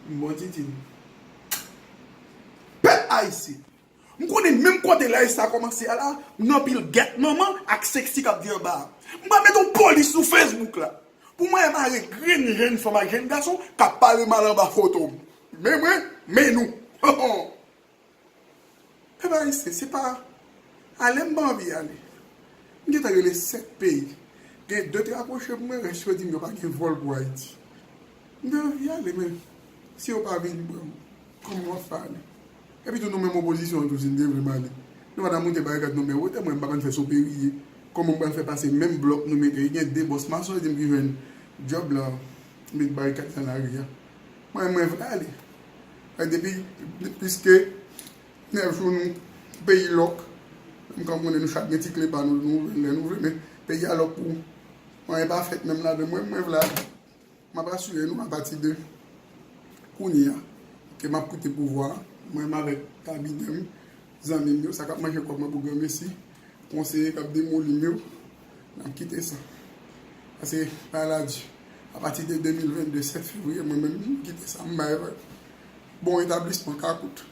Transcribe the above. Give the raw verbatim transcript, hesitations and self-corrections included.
M bon titi. Pèp ayisyen. M konnen menm kote live sa kòmanse a la, m nan pil gèt manman ak seksi k ap di anba a. M pral mete yon polis sou Facebook la. Pou mwen mare grenn jenn fanm ak jenn gason k ap pale mal anba foto m. Men mwen, men nou. Pèp ayisyen, se pa ale m pa anvi ale. M gentan rele sèt peyi. Gen de te apwoche pou mwen, rès yo di m yo pa gen vòl pou Ayiti. M te anvi ale, men si yo pa vin pran m, kòman m ap fè ale? Epi tou nou menm opozisyon an tou, si n te vle m ale, nou pa ta moute barikad nou men wote mwen, m pa konn fè soperiye. Kòman m pral fè pase menm blòk nou mete? Gen de bòs mason yo di m ki jwenn djòb la, met barikad nan lari a. Mwen, mwen vle ale. Depi plis ke nèf jou nou peyi lòk. Menm kan konnen nou chak gen ti kle pa nou, nou ouvri l lè nou vle, men peyi a lòk pou anyen pa fèt menm ladan. Mwen, mwen vle ale. M ap asire nou apati de kounye a ke m ap koute pouvwa a, mwen menm avèk kabinè m, zanmi m yo, sa k ap manje kòb mwen pou granmesi, konseye k ap demoli m yo, n ap kite sa. Paske, maladi, apati de de mil vennde, sèt fevriye, mwen menm, m kite sa, m bay bon etablisman Kakout.